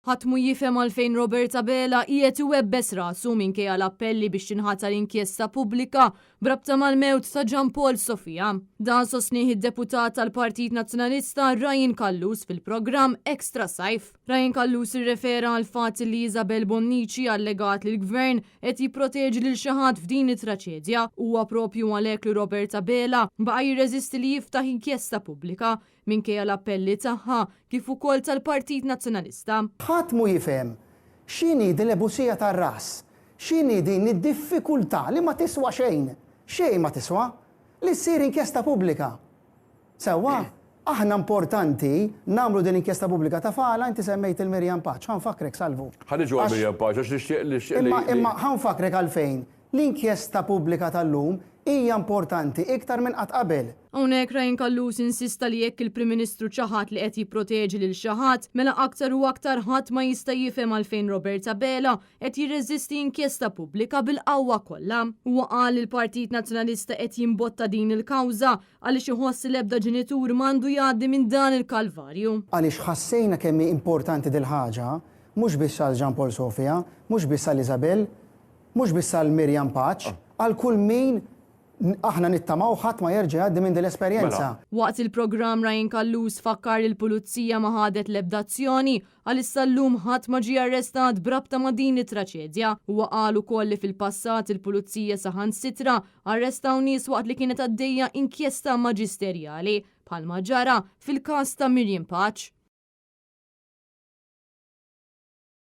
Ħadd mhu jifhem għalfejn Robert Abela qiegħed iwebbes rasu minkejja l-appelli biex tinħatar inkjesta pubblika b'rabta mal-mewt ta' Jean Paul Sofia. Dan sostnieh id-Deputat tal-Partit Nazzjonalista Ryan Callus fil-programm Extra Sajf. Ryan Callus irrefera għall-fatt li Isabel Bonnici allegat li l-Gvern qed jipproteġi lil xi ħadd f'din it-traċedja. Huwa proprju għalhekk li Robert Abela baqa' jirreżisti li jiftaħ inkjesta pubblika minkejja l-appelli tagħha kif ukoll tal-Partit Nazzjonalista. Ħadd mhu jifhem x'inhi din l-ebusija tar-ras, x'inhi din id-diffikultà li ma tiswa xejn, xejn ma tiswa, li ssir inkjesta pubblika. Sewwa? Aħna importanti nagħmlu din l-inkjesta pubblika taf għala inti semmejt il Miriam Pace, ħa nfakkrek Salvu. Ħa niġu għal Miriam Pace għax nixtieq nixtieq li. Imma imma ħa nfakkrek għalfejn L-inkjesta pubblika tal-lum hija importanti iktar minn qatt qabel. Hawnhekk Ryan Callus insista li jekk il-Prim Ministru ċaħad li qed jipproteġi lil xi ħadd, mela aktar u aktar ħadd ma jista' jifhem għalfejn Robert Abela qed jirreżisti inkjesta pubblika bil-qawwa kollha. Huwa qal li l-Partit Nazzjonalista qed jimbotta din il-kawża għaliex iħoss li l-ebda ġenitur m'għandu jgħaddi minn dan il-kalvarju. Għaliex ħassejna kemm hi importanti dil-ħaġa, mhux biss għal Jean Paul Sofia, mhux biss għal Isabelle, Mhux biss għal Miriam Pace, għal kull min aħna nittamaw ħadd ma jerġa' jgħaddi minn din l-esperjenza. Waqt il-programm Ryan Callus fakkar li l-Pulizija ma ħadet l-ebda azzjoni għaliex sal-lum ħadd ma ġie arrestat b'rabta ma' din it-traċedja. Huwa qal ukoll li fil-passat il-Pulizija saħansitra arrestaw nies waqt li kienet għaddejja inkjesta maġisterjali, bħalma ġara fil-każ ta' Miriam Pace.